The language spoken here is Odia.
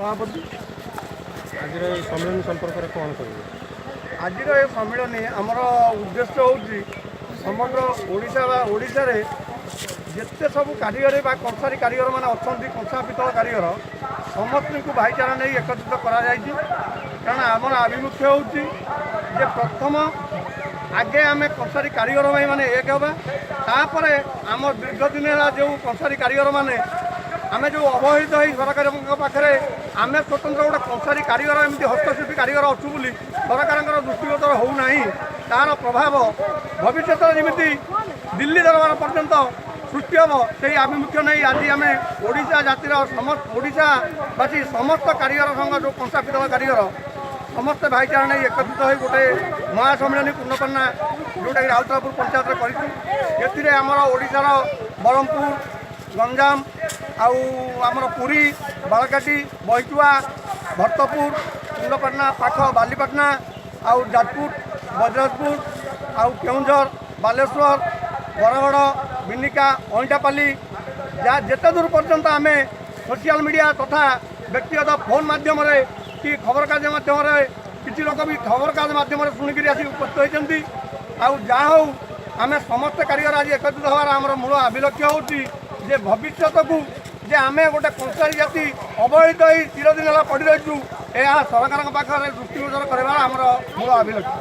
ସଭାପତି। ଆଜିର ଏହି ସମ୍ମିଳନୀ ସମ୍ପର୍କରେ କ'ଣ କହିବେ? ଆଜିର ଏ ସମ୍ମିଳନୀ ଆମର ଉଦ୍ଦେଶ୍ୟ ହେଉଛି, ସମଗ୍ର ଓଡ଼ିଶା ବା ଓଡ଼ିଶାରେ ଯେତେ ସବୁ କାରିଗରୀ ବା କଂସାରୀ କାରିଗରମାନେ ଅଛନ୍ତି, କଂସା ପିତ୍ତଳ କାରିଗର, ସମସ୍ତଙ୍କୁ ଭାଇଚାରା ନେଇ ଏକତ୍ରିତ କରାଯାଇଛି। କାରଣ ଆମର ଆଭିମୁଖ୍ୟ ହେଉଛି ଯେ ପ୍ରଥମ ଆଗେ ଆମେ କଂସାରୀ କାରିଗର ଭାଇମାନେ ଏକ ହେବା। ତାପରେ ଆମ ଦୀର୍ଘ ଦିନ ହେଲା ଯେଉଁ କଂସାରୀ କାରିଗରମାନେ ଆମେ ଯେଉଁ ଅବହେଳିତ ହେଇ ସରକାରଙ୍କ ପାଖରେ, ଆମେ ସ୍ୱତନ୍ତ୍ର ଗୋଟେ କଂସାରୀ କାରିଗର, ଏମିତି ହସ୍ତଶିଳ୍ପୀ କାରିଗର ଅଛୁ ବୋଲି ସରକାରଙ୍କର ଦୃଷ୍ଟିଗୋଚର ହେଉନାହିଁ, ତାର ପ୍ରଭାବ ଭବିଷ୍ୟତରେ ଯେମିତି ଦିଲ୍ଲୀ ଦରବାର ପର୍ଯ୍ୟନ୍ତ ସୃଷ୍ଟି ହେବ, ସେହି ଆଭିମୁଖ୍ୟ ନେଇ ଆଜି ଆମେ ଓଡ଼ିଶା ଜାତିର ସମସ୍ତ ଓଡ଼ିଶାବାସୀ, ସମସ୍ତ କାରିଗର ସଂଘ, ଯେଉଁ କଂସା ପିତ୍ତଳ କାରିଗର ସମସ୍ତେ ଭାଇଚାରା ନେଇ ଏକତ୍ରିତ ହୋଇ ଗୋଟେ ମହାସମ୍ମିଳନୀ ପୂର୍ଣ୍ଣପାଟଣା, ଯେଉଁଟାକି ରାଉତରାପୁର ପଞ୍ଚାୟତରେ କରିଛୁ। ଏଥିରେ ଆମର ଓଡ଼ିଶାର ବ୍ରହ୍ମପୁର, ଗଞ୍ଜାମ ଆଉ ଆମର ପୁରୀ, ବାଳକାଟି, ବଇଚୁଆ, ଭରତପୁର, କୁଣ୍ଡପାଟଣା ପାଖ ବାଲିପାଟଣା ଆଉ ଯାଜପୁର, ବ୍ରଜରାଜପୁର ଆଉ କେଉଁଝର, ବାଲେଶ୍ୱର, ବରଗଡ଼, ବିନିକା, ଅଇଁଠାପାଲି, ଯାହା ଯେତେ ଦୂର ପର୍ଯ୍ୟନ୍ତ ଆମେ ସୋସିଆଲ ମିଡ଼ିଆ ତଥା ବ୍ୟକ୍ତିଗତ ଫୋନ୍ ମାଧ୍ୟମରେ କି ଖବରକାଗଜ ମାଧ୍ୟମରେ, କିଛି ଲୋକ ବି ଖବରକାଗଜ ମାଧ୍ୟମରେ ଶୁଣିକିରି ଆସି ଉପସ୍ଥିତ ହୋଇଛନ୍ତି। ଆଉ ଯାହା ହଉ, ଆମେ ସମସ୍ତେ କାରିଗର ଆଜି ଏକତ୍ରିତ ହେବାର ଆମର ମୂଳ ଅଭିଲକ୍ଷ୍ୟ ହେଉଛି ଯେ ଭବିଷ୍ୟତକୁ ଯେ ଆମେ ଗୋଟେ କଂସାରୀ ଜାତି ଅବହେଳିତ ହେଇ ଚିରଦିନ ହେଲା ପଡ଼ି ରହିଛୁ, ଏହା ସରକାରଙ୍କ ପାଖରେ ଦୃଷ୍ଟିଗୋଚର କରିବାର ଆମର ମୂଳ ଅଭିଲକ୍ଷ୍ୟ।